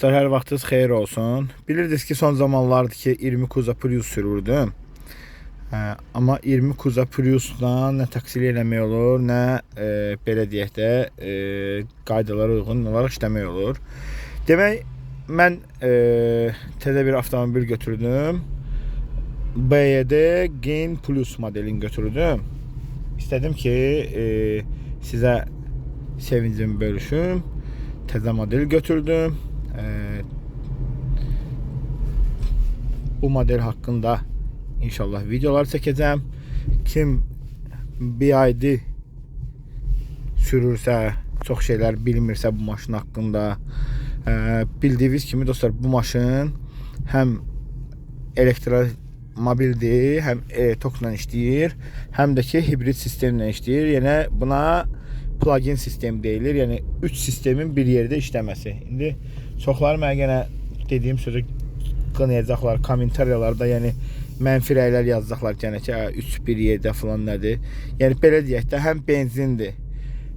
Dostlar, hər vaxtınız xeyir olsun. Bilirdiniz ki, son zamanlardır ki, 20 Kuza Prius sürürdüm. Amma 20 Kuza Priusla nə taksili eləmək olur, nə belə deyək də qaydalara uyğun olaraq işləmək olur. Demək, mən təzə bir avtomobil götürdüm. BYD Gain Plus modelini götürdüm. İstədim ki, sizə sevincimi bölüşüm. Təzə model götürdüm. Bu model haqqında inşallah videolar çəkəcəm. Kim BYD sürürsə, çox şeylər bilmirsə bu maşın haqqında, bildiyiniz kimi dostlar, bu maşın həm elektromobildir, həm tokla işləyir, həm də ki hibrid sistemlə işləyir. Yəni buna plug-in sistem deyilir. Yəni 3 sistemin bir yerdə işləməsi. İndi çoxları mənə yenə dediyim sözü qınayacaqlar kommentariyalarda, yəni mənfi rəylər yazacaqlar yenə ki, 3 bir yerdə falan nədir? Yəni belə deyək də, həm benzindir,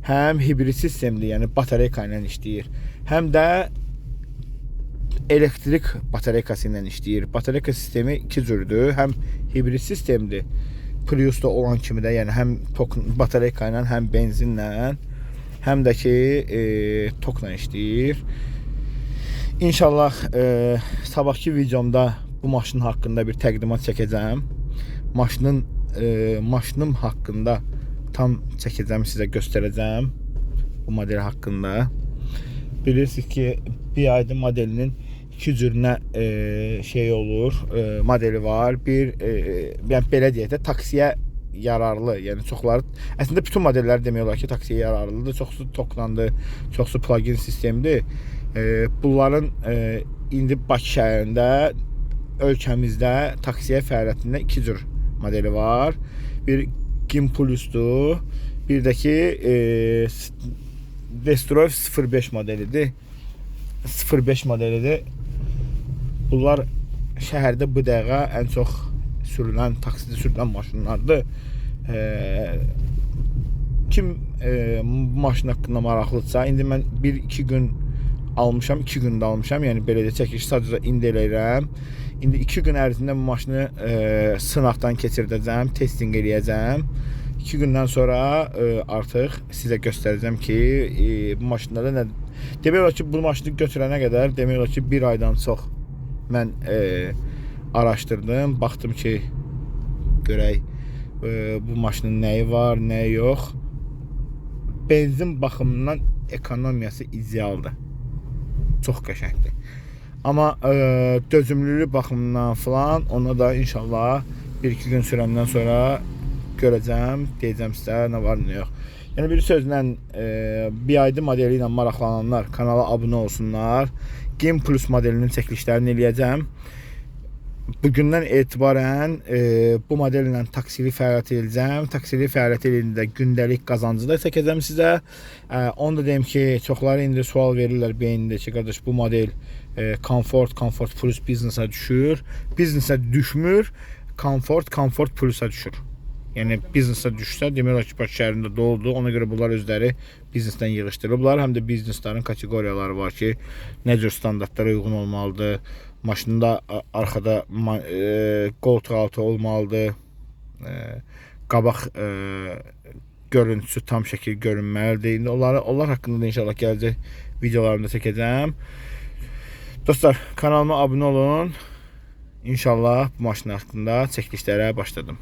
həm hibrid sistemdir, yəni batareyka ilə işləyir. Həm də elektrik batareykası ilə işləyir. Batareyka sistemi iki cürdür. Həm hibrid sistemdir. Prius'da olan kimi də, yəni həm tok batareyka ilə, həm benzinlə, həm də ki tokla işləyir. İnşallah sabahki videomda bu maşın haqqında bir təqdimat çəkəcəm. Maşının maşınım haqqında tam çəkəcəm, sizə göstərəcəm bu model haqqında. Bilirsiniz ki, BYD modelinin iki cür nə şey olur, modeli var. Bir yəni belə deyək də, taksiyə yararlı. Yəni çoxları, əslində bütün modellər demək olar ki, taksiyə yararlıdır. Çoxsu toklandır, çoxsu plug-in sistemdir. Bunların indi Bakı şəhərində, ölkəmizdə taksiyə fəaliyyətində iki cür modeli var. Bir Gim Plus'dur. Bir də ki Destroy 05 modelidir. 05 modelidir. Bunlar şəhərdə bu dəqiqə ən çox sürülən, taksidə sürülən maşınlardır. Kim bu maşın haqqında maraqlıdırsa, indi mən 1-2 gün almışam, 2 gündə almışam. Yəni belə də çəkiliş sadəcə indi eləyirəm. İndi 2 gün ərzində bu maşını sınaqdan keçirdəcəm, testing eləyəcəm. 2 gündən sonra artıq sizə göstərəcəm ki, bu maşında da nə. Demək olar ki, bu maşını götürənə qədər demək olar ki, bir aydan çox mən araşdırdım, baxdım ki, görək bu maşının nəyi var, nəyi yox. Benzin baxımından ekonomiyası idealdır. Çox qəşəngdir. Amma dözümlülük baxımından falan ona da inşallah 1-2 gün sürəndən sonra görəcəm, deyəcəm sizə nə var, nə yox. Yəni bir sözlə BYD modeli ilə maraqlananlar kanala abunə olsunlar. Game Plus modelinin çəkilişlərini eləyəcəm. Bugündən etibarən bu modellə taksili fəaliyyət edəcəm. Taksili fəaliyyət eləyəndə gündəlik qazancı da çəkəcəm sizə. Onu da deyim ki, çoxları indi sual verirlər beynində ki, qardaş bu model Comfort, Comfort Plus biznesə düşür. Biznesə düşmür, Comfort, Comfort Plusa düşür. Yəni biznesə düşsə demək olar ki, Bakı şəhərində doludur. Ona görə bunlar özləri biznesdən yığışdırıblar. Həm də bizneslərin kateqoriyaları var ki, nə cür standartlara uyğun olmalıdır. Maşında arxada qoltuq altı olmalıdır. Qabaq görüntüsü tam şəkil görünməlidir. İndi onlar haqqında da inşallah gələcək videolarımda çəkəcəm. Dostlar, kanalıma abunə olun. İnşallah bu maşın haqqında çəkilişlərə başladım.